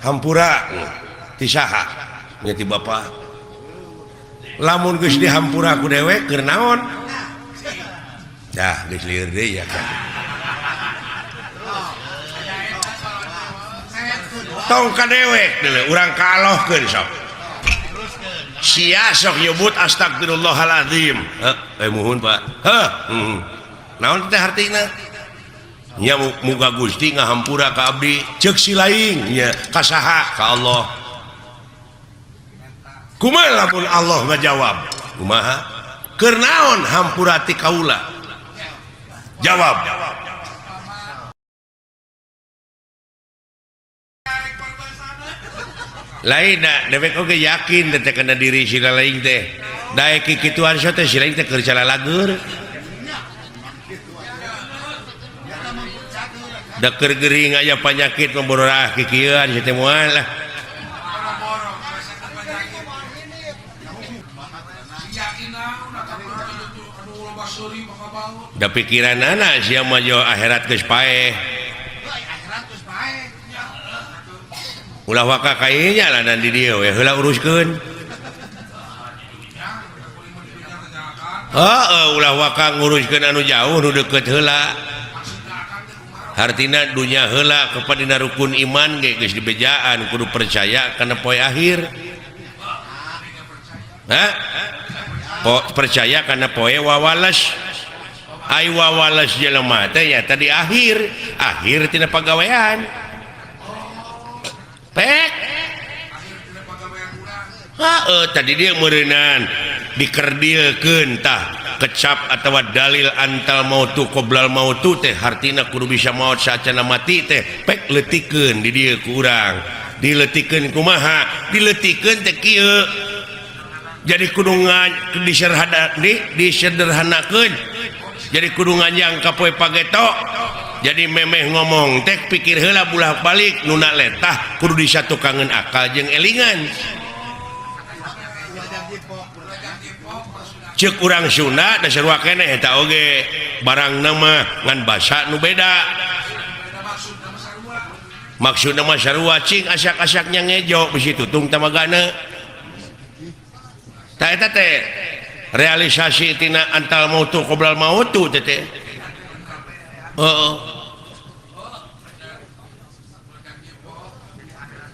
Hampura ti saha? Nya ti bapa. Lamun geus dihampura ku dewek keur naon? Dah geus lieur deui ya kan. Tong ka dewek deuleu urang kalohkeun sok. Sia sok nyebut astagfirullahaladzim. Heh, muhun Pak. Heh, Naon teh hartina? Nya muga Gusti ngahampura ka abdi. Ceuk si laing nya ka saha? Ka Allah. Kumaha lamun Allah ngajawab? Kumaha? Keur naon hampura ti kaula? Jawab. Lain da dewek oge yakin teh kana diri si laing teh. Daek kikituan so teh si laing teh keur calalager. Da keur gering aya panyakit membororah kikieuan si teh moal lah. Da pikiranana sia mah jo akhirat geus paeh. Ulah waka kainya lah dan di dieu we heula uruskeun. Heeh, ulah waka nguruskeun anu jauh nu deukeut heula. Hartina dunya heula kepada dina rukun iman ge geus dibejaan kudu percaya kana poe akhir. Hah? Percaya kana poe wawales. Ai wawales jelema teh nya tadi akhir, akhir tina pagawean. Pek. Heeh, tadi dia meureunan dikerdilkeun tah kecap atawa dalil antal mautu qoblal mautu teh hartina kudu bisa maot saacana mati teh pek leutikeun di dieu ku urang. Dileutikeun kumaha? Dileutikeun teh kieu. Jadi kudu disederhanakeun. Jadi kudu nganjang ka poe pageto. Jadi memeh ngomong teh pikir heula bulah balik nuna letah kudu disatukangeun akal jeung elingan. Ceuk urang Sunda da sarua keneh eta oge barangna mah ngan basa nu beda. Maksudna mah sarua cing asak-asaknya ngejo bisi tutung tamagana. Tah eta teh realisasi tina antal mautu qoblal mautu teh teh. Heeh.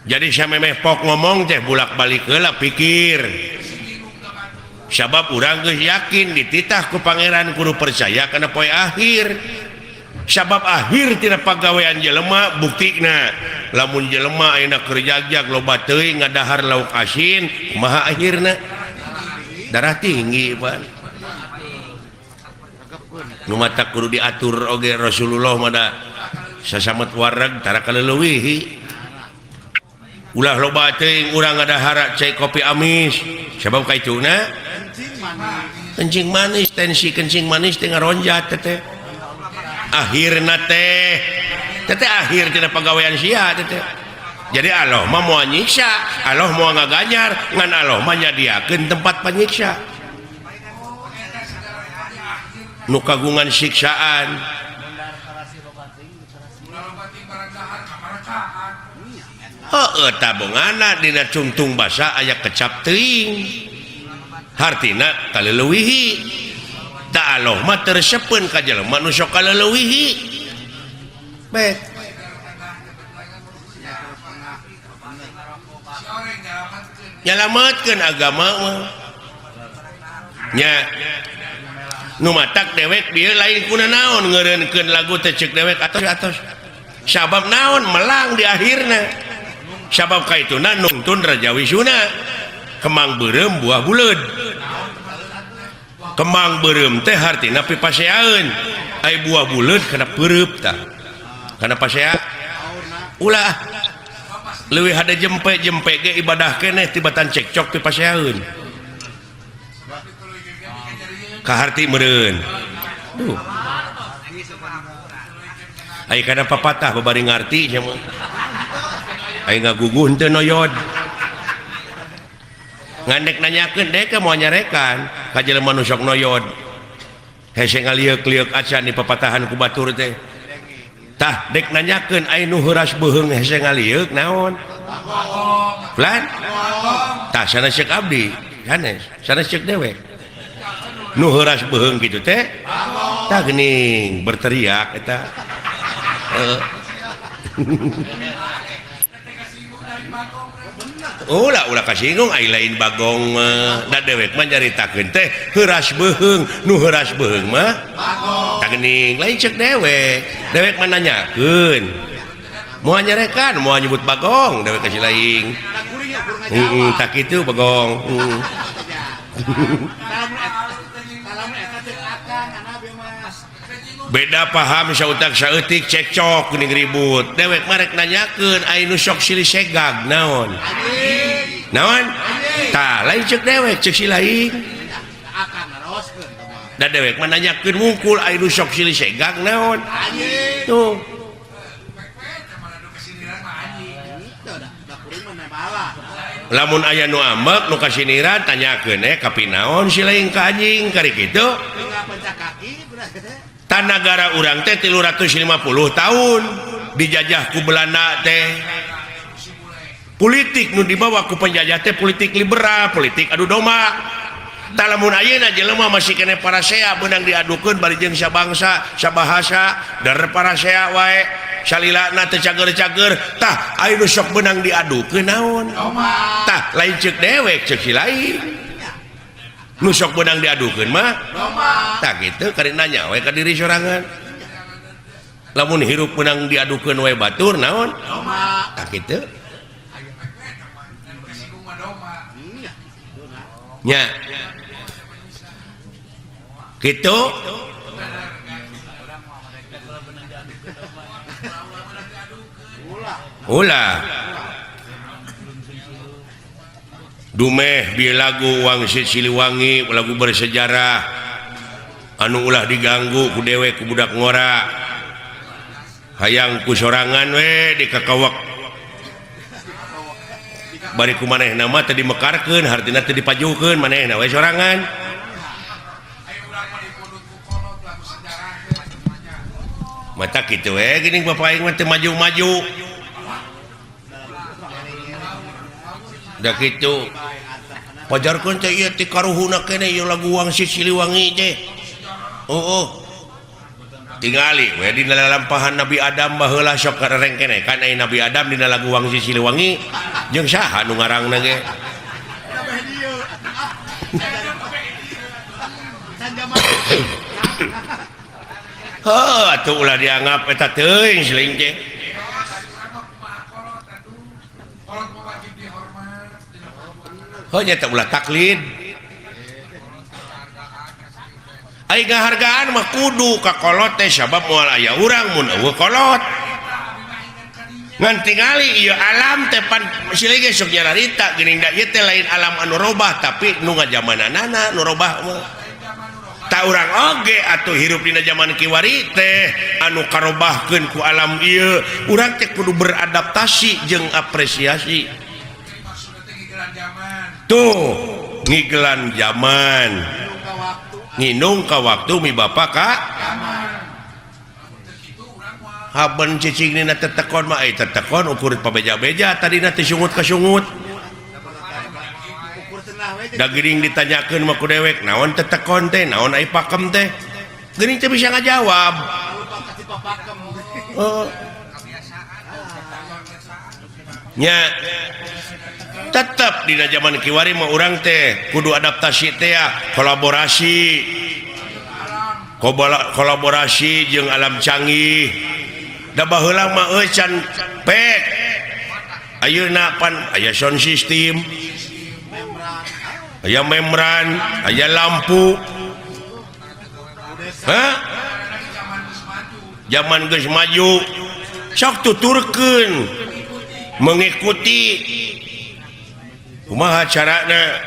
Jadi samemeh pok ngomong teh bulak-balik heula pikir. Sabab urang geus yakin dititah ku pangeran kudu percaya kana poe akhir. Sabab akhir tina pagawean jelema buktina lamun jelema ayeuna keur jagjag loba teuing ngadahar lauk asin kumaha akhirna? Darah tinggi Pak. Nu matak kudu diatur oge Rasulullah mah da sasamet wareg tara kaleuwihi. Ulah loba teuing urang ngadahar cai kopi amis sabab kaituna kencing manis, tensi kencing manis teh ngaronjat teteh. Akhirna teh teteh akhir tina pagawean sia teteh. Jadi Allah mah moal nyiksa, Allah moal ngaganjar, ngan Allah mah nyadiakeun tempat panyiksa. Nu kagungan siksaan. Heeh, tabungana dina cungtung basa aya kecap teuing. Hartina kaleuwihi. Da Allah mah teu resepeun ka jelema nu sok kaleuwihi. Baik. Nyalametkeun agama mah. Nya nu matak dewek bieu lain kuna naon ngeureunkeun lagu teh ceuk dewek atos-atos. Sabab naon melang di akhirna. Sabab kaituna nungtun Raja Wisuna. Kemang beureum buah buleud. Kemang beureum teh hartina pipaseaeun. Ai buah buleud kana peureub tah. Kana pasea ulah leuwih hade jempe-jempe ge ibadah keneh tibatan cekcok pipaseaeun. Kaharti meureun. Duh. Ai kana papatah babari ngarti sia mah. Ai ngaguguh henteu noyod. Ngandek nanyakeun dek moal nyarekan ka jelema nu sok noyod. Hese ngalieuk-lieuk acan di papatahan ku batur teh. Tah dek nanyakeun ai nu heuras beuheung hese ngalieuk naon? Pelan tah sanes ceuk abdi, sanes, sanes ceuk dewek. Nu heuras beuheung kitu teh tah geuning berteriak eta. Heeh. Ulah ulah kasinggung ai lain bagong mah. Da dewek mah nyaritakeun teh heuras beuheung, nu heuras beuheung mah bagong. Tah geuning lain ceuk dewek. Dewek mah nanyakeun. Moal nyarekan, moal nyebut bagong, dewek kasih lain. Heeh, tah kitu bagong. Heeh. Beda paham sautak saeutik cekcok geuning ribut. Dewek mah rek nanyakeun ai nu sok silih segag naon? Naon? Tah lain ceuk dewek, ceuk si lain. Da dewek mah nanyakeun wungkul ai nu sok silih segag naon? Tuh. Lamun aya nu ambek nu kasiniran tanyakeun kapinaon si lain ka anjing kari kitu. Tanagara urang teh 350 tahun dijajah ku Belanda teh. Politik nu dibawa ku penjajah teh politik liberal, politik adu domba. Tah lamun ayeuna jelema masih keneh parasea beunang diadukeun bari jeung sabangsa, sabahasa, dar parasea wae. Salilana teu cager-cager, tah aya nu sok beunang diadukeun naon? Tah lain ceuk dewek, ceuk si lain. Nu sok beunang diadukeun mah tah kitu kari nanya we ka diri sorangan. Lamun hirup beunang diadukeun we batur naon? Tah kitu. Nya. Kitu. Ulah. Dumeh bieu lagu Wangsit Siliwangi lagu bersejarah anu ulah diganggu ku dewek ku budak ngora. Hayang ku sorangan we dikakawak. Bari ku manehna mah teu dimekarkeun, hartina teu dipajukeun manehna we sorangan. Mata kitu we geuning bapak aing mah teu maju-maju. Da kitu. Pajarkeun teh ieu ti karuhuna keneh ieu lagu Wangsit Siliwangi teh. Oh. Tingali we dina lalampahan Nabi Adam baheula sok karereng keneh kan aya Nabi Adam dina lagu Wangsit Siliwangi jeung saha nu ngarangna ge. Heuh atuh ulah dianggap eta teuing siling teh. Heuh nya teh ulah taklid. Ai ngahargaan mah kudu ka kolot teh sabab moal aya urang mun eueuh kolot. Ngan tingali ieu alam teh pan silih ge sok nyararita geuning da ieu teh lain alam anu robah tapi nu ngajamananana nu robah mah. Ta urang oge atuh hirup dina zaman kiwari teh anu karobahkeun ku alam ieu, urang teh kudu beradaptasi jeung apresiasi. Tuh ngigelan zaman nginung ka waktu mi bapa ka haben cicing dina tetekon mah ai tetekon ukur pabeja-beja tadina teh sungut ka sungut. Da geuning ditanyakeun mah ku dewek naon tetekon teh naon ai pakem teh geuning teh bisa ngajawab. Oh. Nya tetep dina zaman kiwari mah urang teh kudu adaptasi teh ya, kolaborasi. Kolaborasi jeung alam canggih. Da baheula mah euy can pek. Ayeuna pan aya sound system. Aya membran, aya lampu. Hah? Zaman geus maju. Sok tuturkeun mengikuti kumaha carana.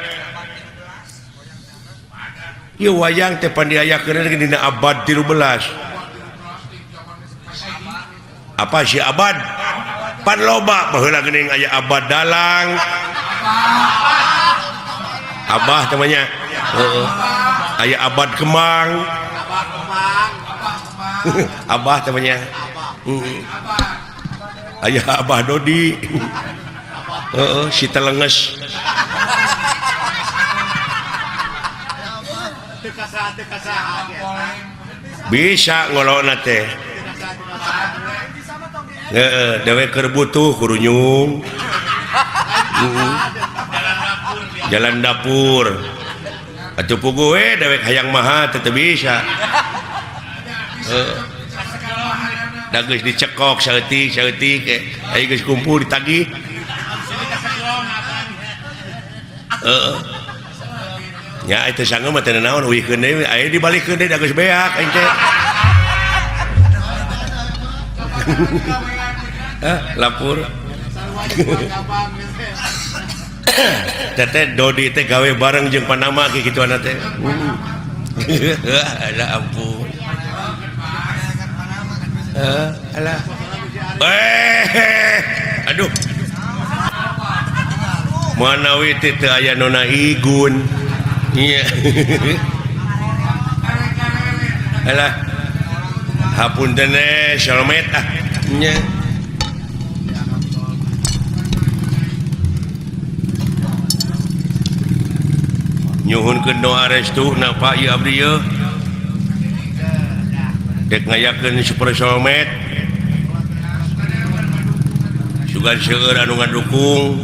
Ieu wayang teh pan diayakeun dina abad 13. Apa sih abad? Pan loba baheula geuning aya abad dalang. Abah namanya. Heeh. Aya abad kemang. Abah namanya. Heeh. Aya Abah Dodi. Heeh, si telenges. Bisa ngolona teh. Heeh, dewek keur butuh kurunyung. Jalan dapur. Atuh puguh we dewek hayang maha teu bisa. Heeh. Da geus dicekok saeutik saeutik aya geus kumpul ditagih. Heeh. Nya itu sanggeum mah teu naon uihkeun deui aya dibalikeun deui da geus beak aing teh. Hah, lapor. Teteh Dodi teh gawe bareng jeung Panama kieu kituana teh. Alah ampun. Alah. Aduh. Manawi teh teu aya nona igun. Iya. Alah. Hapunten solmet ah. Nya. Nyuhunkeun doa restu na Pak ieu abdi ieu. Dek ngayakeun super solmet. Sugan seueur anu ngadukung.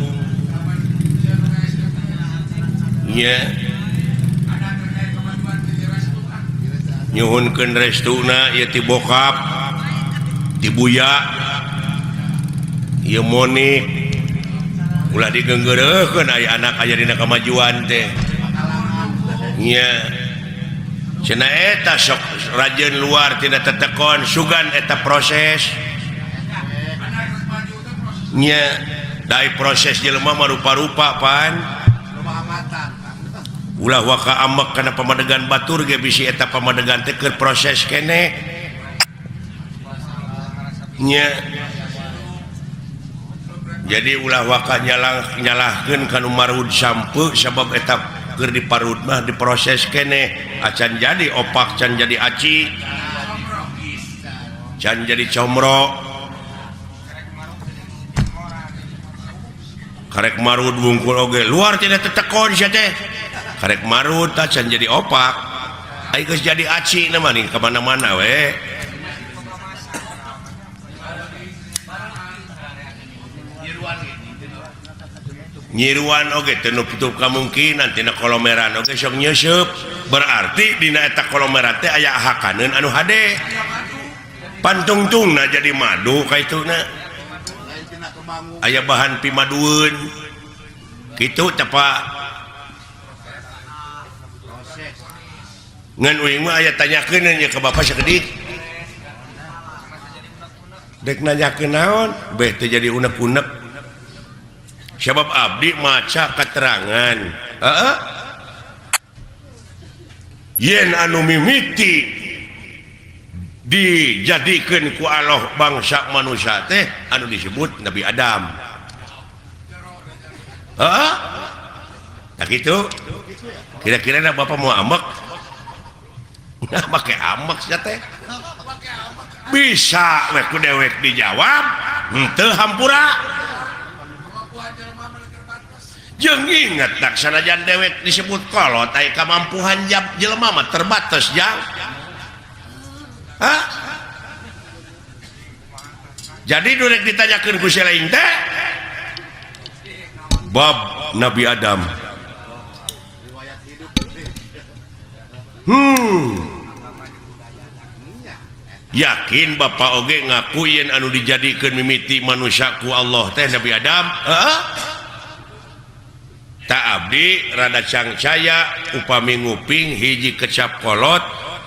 Nya. Nyuhunkeun restuna ieu ti bokap, ti buya, ieu Monik. Ulah digeunggeureuhkeun aya anak aya dina kamajuan teh. Nya. Cenah eta sok rajeun luar tina tetekon sugan eta proses. Nya, dai proses jelema mah rupa-rupa pan. Ulah waka amek kana pamadegan batur ge bisi eta pamadegan teh keur proses keneh. Nya. Jadi ulah waka nyalahkeun ka nu marud sampeu sabab eta keur diparud mah diproses keneh acan jadi opak, can jadi aci, can jadi comro. Karek marud wungkul oge luar tidak tetekon sia teh. Karek marud tah can jadi opak. Ai geus jadi aci na mah nih ka mana-mana we. Nyiruan oge teu nutup kamungkinan tina kolomeran oge sok nyeuseub. Berarti dina eta kolomeran teh aya hakaneun anu hade. Pantungtungna jadi madu kaituna. Aya bahan pimadueun. Kitu teh Pak. Ngan uing mah aya tanyakeun nya ka bapak sakedik. Dek nanyakeun naon? Beh teh jadi unek-unek. Sebab abdi maca keterangan. Heeh. Yen anu mimiti dijadikeun ku Allah bangsa manusia teh anu disebut Nabi Adam. Heeh. Tah kitu. Kira-kira na bapak mau ambek? Nah, make ambek sia teh. Bisa we ku dewek dijawab, henteu hampura. Jeung inget tak sanajan dewek disebut kolot aya kamampuhan jelema mah terbatas jang. Hah? Jadi durek ditanyakeun ku si lain teh bab Nabi Adam. Yakin bapak oge ngaku yen anu dijadikeun mimiti manusia ku Allah teh Nabi Adam? Heeh. Tak abdi rada cangcaya upami nguping hiji kecap kolot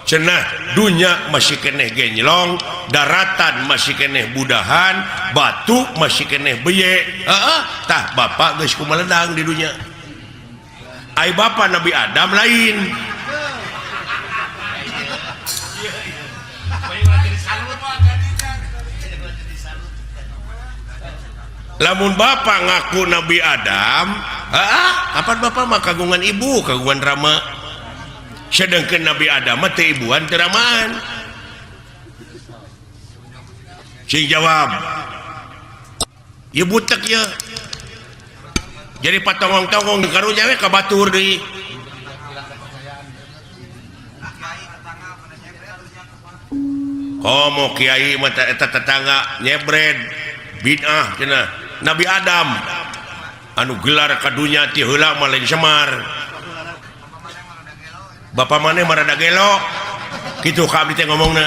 cenah dunya masih keneh genjlong, daratan masih keneh budahan, batu masih keneh beye. Heeh, tah bapak geus kumaledang di dunya. Ai bapak Nabi Adam lain. Lamun bapak ngaku Nabi Adam, heeh, kapan bapak mah kagungan ibu, kagungan rama. Sedangkan Nabi Adam mah teu ibuan teu ramaan. Sing jawab. Ieu butek ieu. Jadi patongong-tongong karunya we ka batur deui. Komo kiai mah eta tetangga nyebred bid'ah cenah. Nabi Adam anu gelar ka dunya ti heula mah lain Semar. Bapak maneh mah rada gelo. Kitu ka abdi teh ngomongna.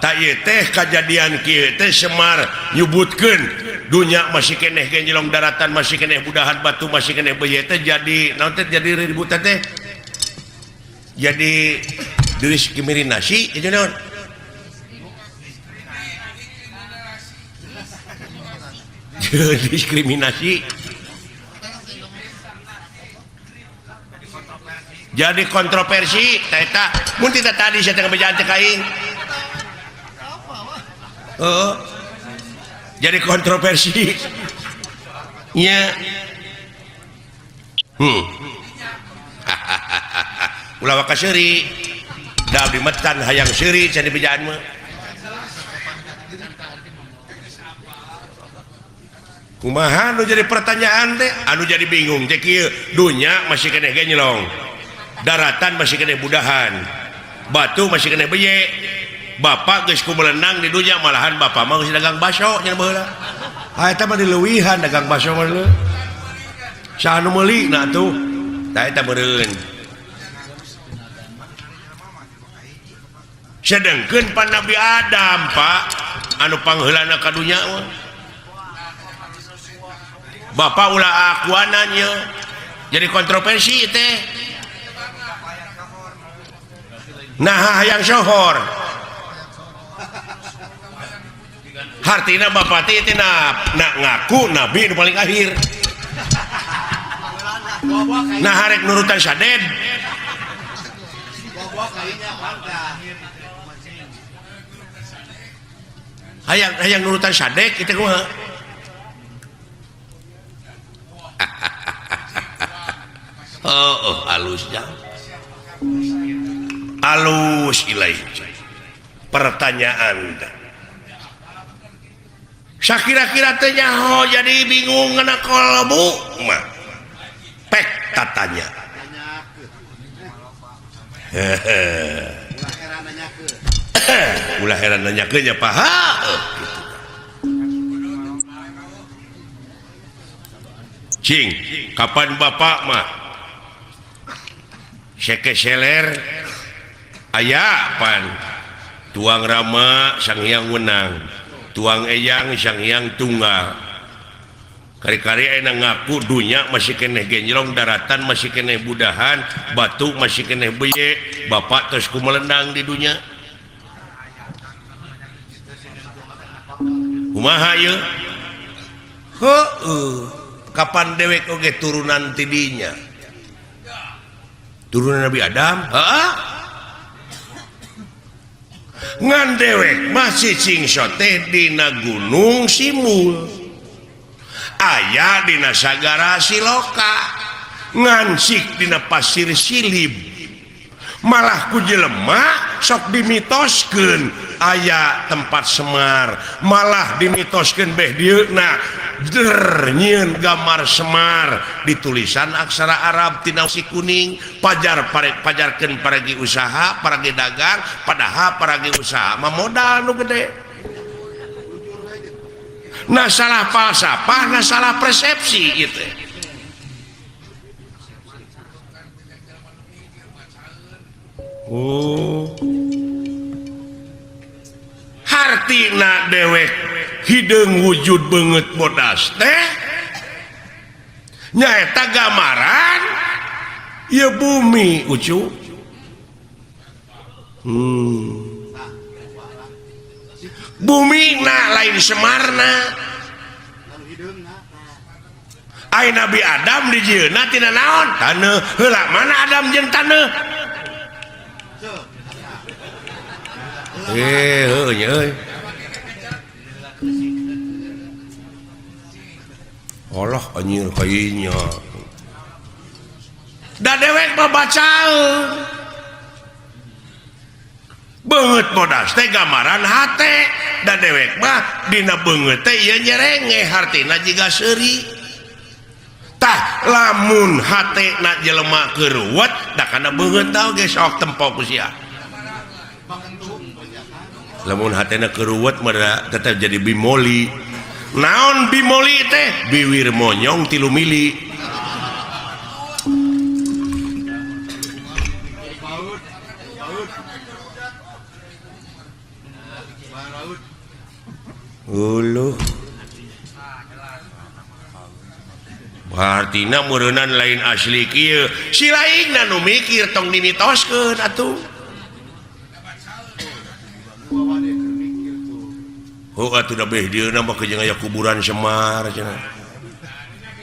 Tak ieu teh kajadian kieu teh Semar nyebutkeun dunya masih keneh genjelong daratan masih keneh budahan batu masih keneh beuye teh jadi naon teh jadi ributan teh. Jadi diskriminasi itu naon? Diskriminasi. Jadi kontroversi eta mun teh tadi saya teh ngabejaan teh ka aing. Heeh. Jadi kontroversi. Nya. Ulah waka seuri. Da abdi mah can hayang seuri can dibejaan mah. Kumaha nu jadi pertanyaan teh? Anu jadi bingung teh kieu, dunya masih keneh genyelong. Daratan masih keneh budahan. Batu masih keneh beye. Bapak geus kumelenang di dunya malahan bapak mah geus dagang baso nya baheula. Ah eta mah dileuwihan dagang baso mah leuh. Saha nu meuli na atuh? Tah eta meureun. Sedengkeun pan Nabi Adam, Pak, anu pangheulana ka dunya mah. Bapak ulah akuanan ye. Jadi kontroversi teh. Nah hayang sohor. Hartina bapak teh teh na ngaku nabi nu paling akhir. Nah harek nurutan saded. Hayang hayang nurutan sadek kitu kumaha? Oh, oh alus jang. Alus ilai. Pertanyaan teh. Sakira-kira teh nyaho jadi bingung ngana kolbu mah. Pek tatanya. Ulah heran nanyakeun nya Pak. Gitu. Cing, kapan bapak mah seke seler aya pan tuang Rama Sang Hyang Wenang, tuang Eyang Sang Hyang Tunggal. Kari-kari enak ngaku dunya masih keneh genjrong, daratan masih keneh budahan, batu masih keneh beye, bapak terus kumelendang di dunya. Kumaha ieu? Heueuh, kapan dewek oge turunan ti dinya? Turunan Nabi Adam? Heeh. Ngan dewek masih cingso teh dina Gunung Simul. Aya dina Sagara Siloka, ngansik dina Pasir Silib. Malah ku jelema sok dimitoskeun aya tempat Semar, malah dimitoskeun beh dieuna der nyieun gambar Semar ditulisan aksara Arab tina si kuning, pajar pajarkeun paragi usaha, paragi dagang, padahal paragi usaha mah modal nu gede. Nah salah falsafah, nah salah persepsi gitu. Oh. Hartina dewek hideung wujud beungeut bodas teh nyaeta gambaran ieu bumi ucu. Bumi na lain Semarna. Ai Nabi Adam dijieunna tina naon? Taneuh. Heula mana Adam jeung taneuh? Heueuh nya euy. Allah anjir kayanya. Da dewek mah bacaeun. Beungeut bodas teh gambaran hate da dewek mah dina beungeut teh ieu nyerenge hartina jiga seuri. Tah lamun hatena jelema keur ruwet da kana beungeut oge sok tempo ku sia. Lamun hatena keur ruwet mah tetep jadi bimoli. Naon bimoli teh? Biwir monyong 3 mili. Uluh. Hartina meureunnan lain asli kieu. Si lainna nu mikir tong dimitoskeun atuh. Oh atuh da beh dieuna mah jeung aya kuburan Semar cenah.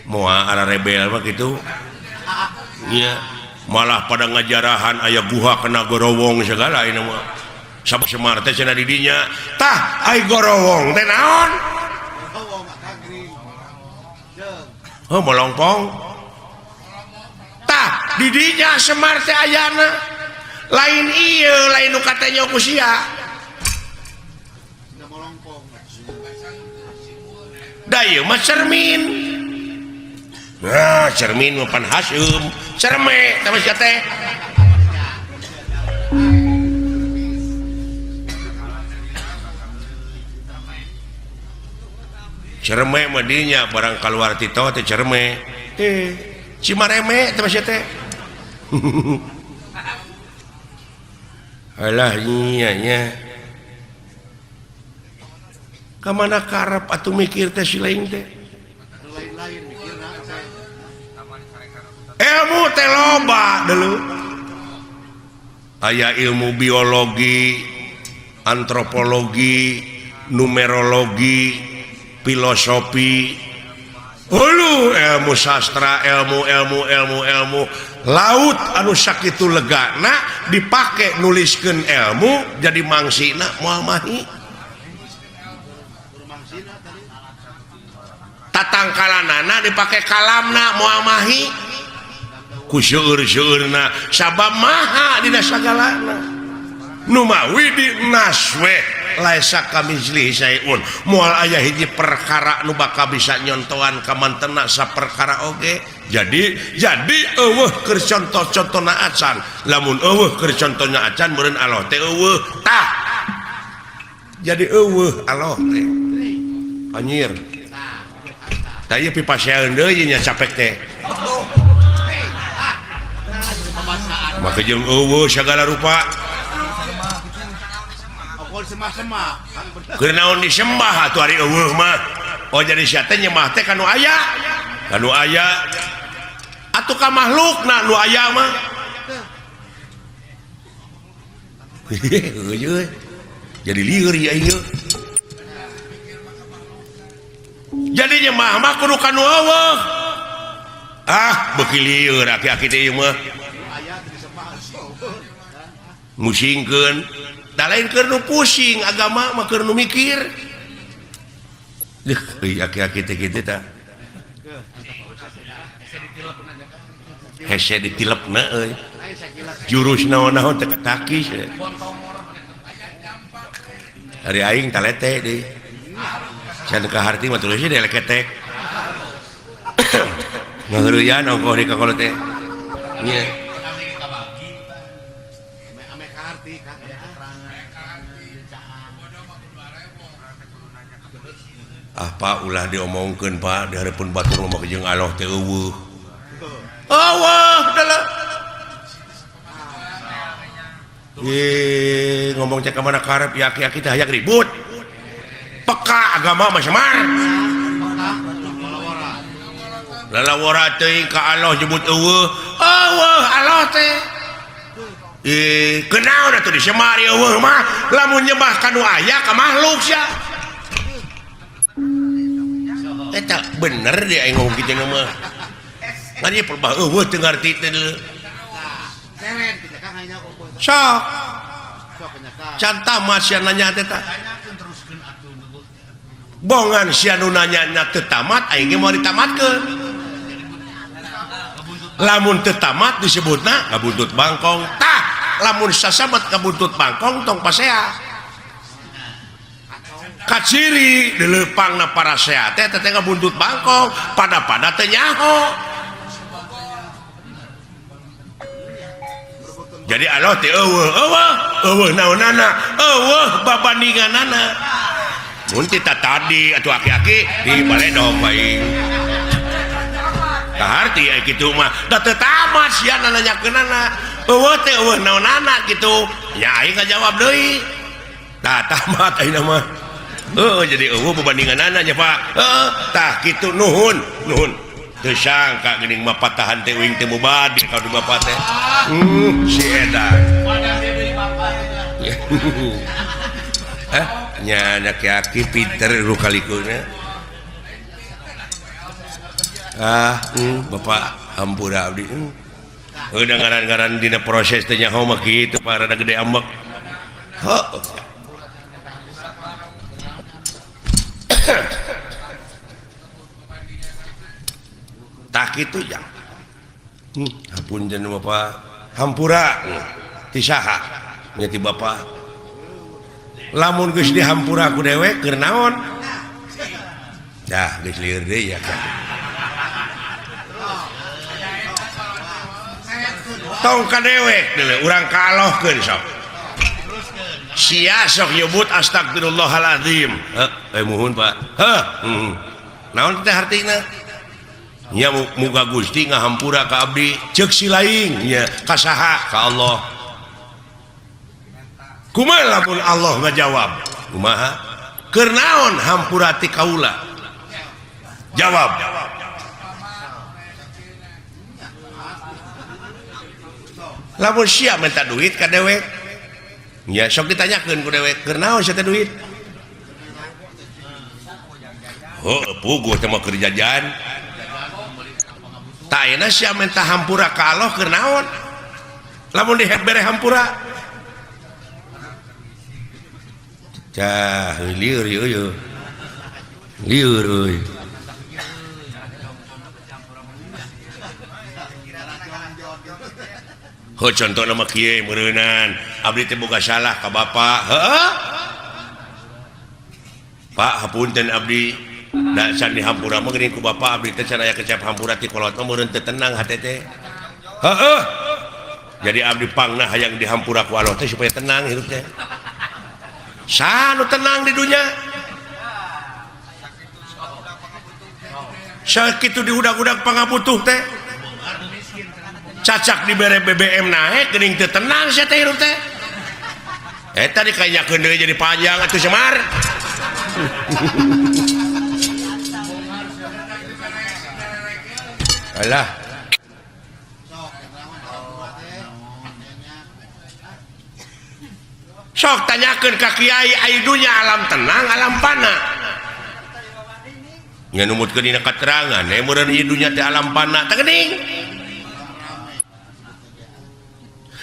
Moal ara rebel mah kitu. Nya malah pada ngajarahan aya guha kena gorowong segala ieu mah. Sabab Semar teh cenah di dinya. Tah ai gorowong teh naon? Oh molongpong. Tah di dinya Semar teh ayana. Lain ieu lain nu katanya ku sia. Da ieu mah cermin. Nah, cermin mah pan haseum. Cerme teh mah sia teh. Cerme mah dinya barang kaluar ti tol teh cerme. Teh cimareme teh mah sia teh. Alah nya nya. Ka mana karep atuh mikir teh si lain teh. Lain-lain mikirna teh. Ilmu teh loba deuleu. Aya ilmu biologi, antropologi, numerologi, filosofi, hulu ilmu sastra, ilmu ilmu ilmu ilmu laut anu sakitu legana dipake nuliskeun ilmu jadi mangsina moal mahi. Tatangkalanana dipake kalamna moal mahi ku seueur-seueurna sabab maha dina sagalana. Nu mawi di naswe laisa kamitslihi syai'un moal aya hiji perkara nu bakal bisa nyontoan ka mantena saperkara oge. Jadi eueuh keur contoh-contona acan. Lamun eueuh keur contohna acan meureun Allah teh eueuh. Tah jadi eueuh Allah teh anjir. Tah ieu pipasean deui nya capek teh. Maka jeung eueuh sagala rupa. Keur naon disembah atuh ari eueuh mah. Oh jadi sia teh nyembah teh ka nu aya. Ka nu aya. Atuh ka makhlukna nu aya mah. Heueuh. Jadi lieur ieu aing ieu. Jadi nyembah mah kudu ka nu eueuh. Ah, beuki lieur aki-aki teh ieu mah. Musingkeun. Da lain keur nu pusing agama mah keur nu mikir. Deuh, euy aki-aki teh kitu tah. Hese ditilepna euy. Jurus naon-naon teh katakis. Ari aing talete deui. Can ka harti mah terus deui leketek. Ngaheureuyan ongkoh di kakolot teh. Nya. Ah Pak ulah diomongkeun Pak di hareupeun batur mah jeung Allah teh eueuh. Eueuh dalah. Ye ngomong cek ka mana karep ya aki-aki teh hayang ribut. Peka agama mah Semar. Lalawara teuing ka Allah nyebut eueuh. Eueuh Allah teh. Kenaon atuh di Semar eueuh mah lamun nyembah ka nu aya ka makhluk sia. Eta bener dia aing ngomong kitu mah. Ngan ieu perbah eueuh teu ngarti teh deuleu. Sok. Can tamat sia nanya teh tah. Bongan sia nu nanya teu tamat aing ge moal ditamatkeun. Lamun teu tamat disebutna ngabuntut bangkong. Tah Lamun sasamet kabuntut bangkong tong pasea. Kaciri dileupangna parasea teh teh ngabuntut bangkong pada-pada teu nyaho. Jadi Allah teh eueuh eueuh eueuh naonana eueuh babandinganana. Mun ti tadi atuh aki-aki di baledog bae. Kaharti aya kitu mah da teu tamat sia nanyakeunana. Eueuh teh eueuh naonana kitu. Nya aing ngajawab deui. Tah tamat ayeuna mah. Heuh jadi eueuh babandinganana nya Pak. Heuh tah kitu nuhun nuhun. Teu sangka geuning mah patahan teh uing teh mubadi ka di bapak teh. Si edan. Hah nya aki-aki pinter rukalikuna. Ah, bapak hampura abdi. Udah ngaran-ngaran dina proses teh nyaho mah kitu Pak rada gede ambek. Heuh. Tah kitu jang. Hapunten bapak hampura ti saha nya ti bapak. Lamun geus dihampura ku dewek keur naon? Dah geus lieur deui ya kan. Tong ka dewek deuleu urang kalohkeun sok. Sia sok nyebut astagfirullahalazim. Heuh, muhun Pak. Heuh, Naon teh hartina? Nya muga Gusti ngahampura ka abdi ceuk si laing nya ka saha? Ka Allah. Kumaha lamun Allah ngajawab? Kumaha? Keur naon hampura ti kaula? Jawab. Lamun sia minta duit ka dewek, nya sok ditanyakeun ku dewek, keur naon sia teh duit? Heuh, puguh teh mah keur jajan. Tah ayeuna sia minta hampura ka Allah keur naon? Lamun dibere hampura. Cah, lieur ieu. Lieur euy. Heuh contohna mah kieu meureunan, abdi teh boga salah ka bapa. Heuh. Pak hapunten abdi. Da can dihampura mah geuning ku bapa abdi teh can aya kecap hampura ti kolot mah meureun teu tenang hate teh. Heuh. Jadi abdi pangna hayang dihampura ku Allah teh supaya tenang hirup teh. Saha nu tenang di dunya? Sakitu diudag-udag pangabutuh teh. Cacak dibere BBM naik geuning teu tenang sia teh hirup teh. Eta dikanyakeun deui jadi panjang atuh Semar. Alah. Sok tanyakeun ka kiai ai dunya alam tenang alam pana. Nya numutkeun dina katerangan meureun ieu dunya teh alam pana teh geuning.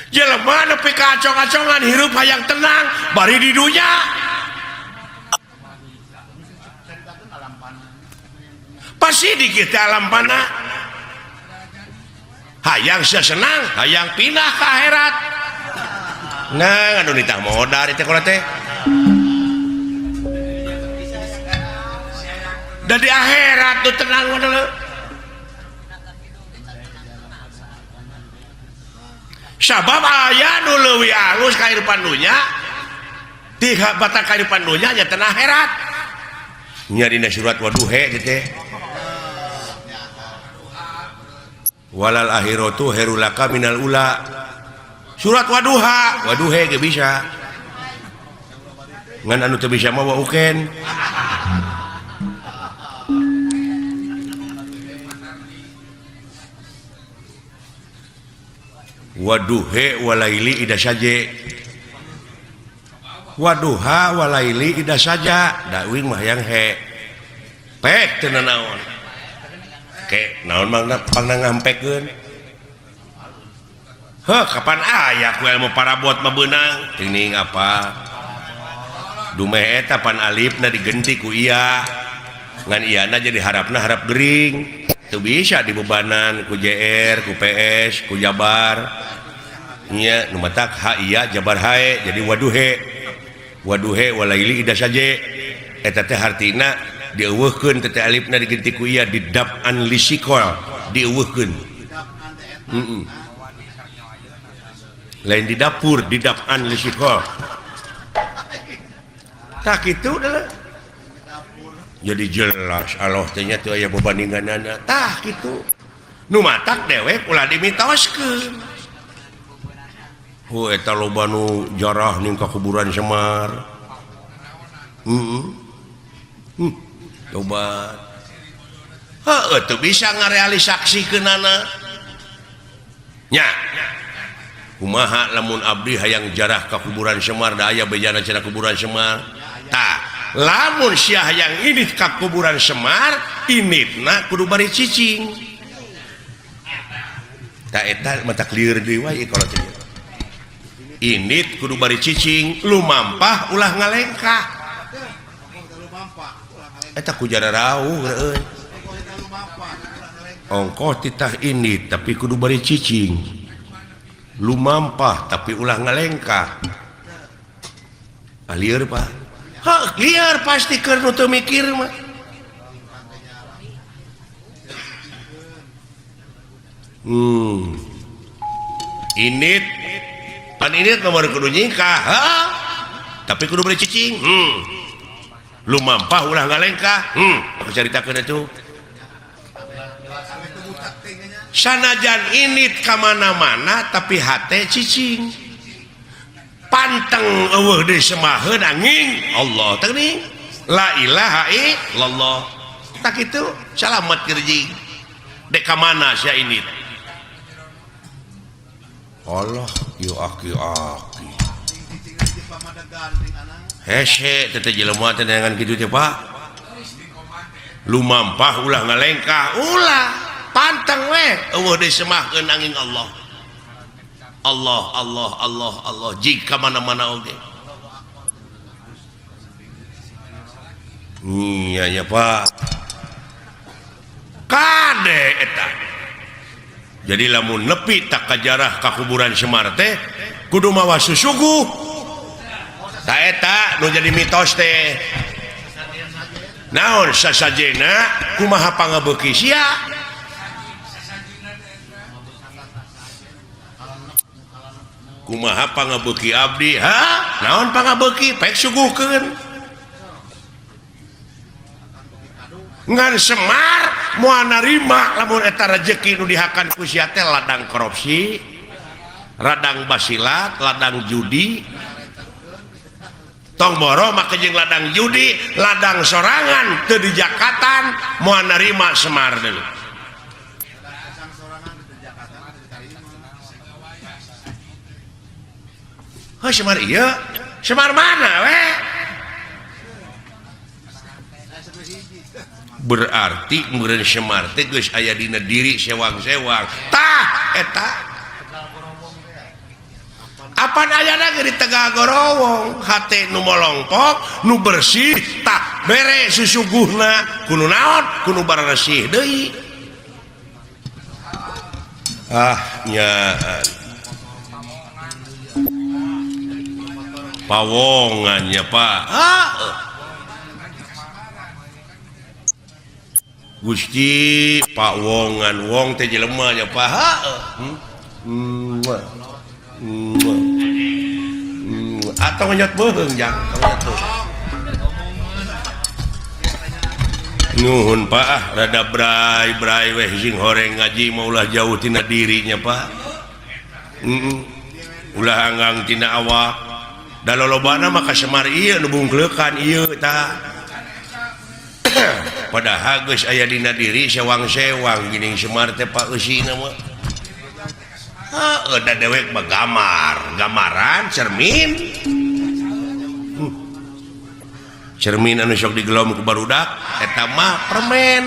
Jelema nepi ka acong-acongan hirup hayang tenang bari di dunya. Pasti di kita alam pana. Hayang sia senang, hayang pindah ke akhirat. Nah, anu nitah modar teh kolot teh. Da di akhirat tuh tenang mah. Sabab aya nu leuwih alus kahirupan dunya, ti batak kahirupan dunya nya tenang akhirat. Nya dina surat Waduhe teh. Walal akhiratu khairul laka minal ula. Surat Waduha, Waduhe ge bisa. Ngan anu teu bisa mah wauken. Waduhe walaili ida saje. Waduha walaili ida saja. Da uing mah hayang he. Pek teu nanaon. Ke naon mangna pangna ngampekeun. Heuh kapan aya ku ilmu parabot mah beunang. Teuing apa? Dumeh eta pan alifna digenti ku iya. Ngan iyana jadi harapna harap gering. Teu bisa dibebanan ku JR, ku PS, ku Jabar. Nya nu matak ha iya jabar hae jadi waduhe. Waduhe walaili ida saje. Eta teh hartina dieuweuhkeun teh alifna diganti ku iya didap'an lisikol dieuweuhkeun. Heeh. Lain di dapur didap'an lisikol. Tah kitu adalah. Jadi jelas Allah teh nya teu aya bebandinganana. Tah kitu. Nu matak dewek ulah dimitoskeun. Hu eta loba nu jarah ning ka kuburan Semar. Heeh. Coba. Heueuh teu bisa ngarealisaksikeunana. Nya. Kumaha lamun abdi hayang jarah ka kuburan Semar da aya bejana cenah kuburan Semar. Tah, lamun sia hayang ini ka kuburan Semar, initna kudu bari cicing. Tah eta mata lieur deui wae kalau teh. Init kudu bari cicing, lumampah ulah ngalengkah. Eta ku jara rauh euy. Ongkoh titah init tapi kudu bari cicing. Lumampah tapi ulah ngalengkah. Ah lieur Pak. Heuh, lieur pasti keur nu teu mikir mah. Init pan init nomor kudu nyingkah, heuh. Tapi kudu bari cicing. Lumampah ulah ngalengkah. Aku caritakeun atuh. Sanajan init ka mana-mana tapi hate cicing. Panteng eueuh deui semaheun angin Allah teh geuning. La ilaha illallah. Tak kitu salamet gerjing. Dek ka mana sia init? Allah yu aki-aki. Hese teh jelema teh neangan kitu teh Pak. Lumampah ulah ngalengkah, ulah panteng we eueuh deui semahkeun angin Allah. Allah Allah Allah Allah jika mana-mana oge. Iya nya Pak. Kade eta. Jadi lamun nepi tak kajarah ka kuburan Semar teh kudu mawa susuguh. Ta eta nu jadi mitos teh. Naon sasajena kumaha pangabeuki sia? Kumaha pangabeuki abdi? Ha? Naon pangabeuki? Pek suguhkeun. Ngan Semar moal narima lamun eta rejeki nu dihakan ku sia teh ladang korupsi, ladang basilat, ladang judi. Tong boro make jeung ladang judi, ladang sorangan teu dijakatan moal narima Semar deui. Heuh Semar ieu, Semar mana we? Berarti meureun Semar teh geus aya dina diri sewang-sewang. Tah eta. Apan ayana ge di Tegal Gorowong, hate nu molongpok, nu bersih, tah bere susuguhna kudu naon? Kudu baresih deui. Ah nyaan. Pawongan nya Pak. Ah. Gusti Pak Wongan wong teh jelema nya Pak. Atau nyot beuheung jang, nyot beuheung. Nuhun Pak, ah rada bray-bray weh sing horeng ngaji mah ulah jauh tina dirinya Pak. Ulah anggang tina awak. Da lolobana mah ka Semar ieu nu bungkleukan ieu tah. Padahal geus aya dina diri sewang-sewang geuning Semar teh Pak eusina mah. Heueuh da dewek mah gamar, gambaran cermin. Cermin anu sok digelom ku barudak eta mah permen.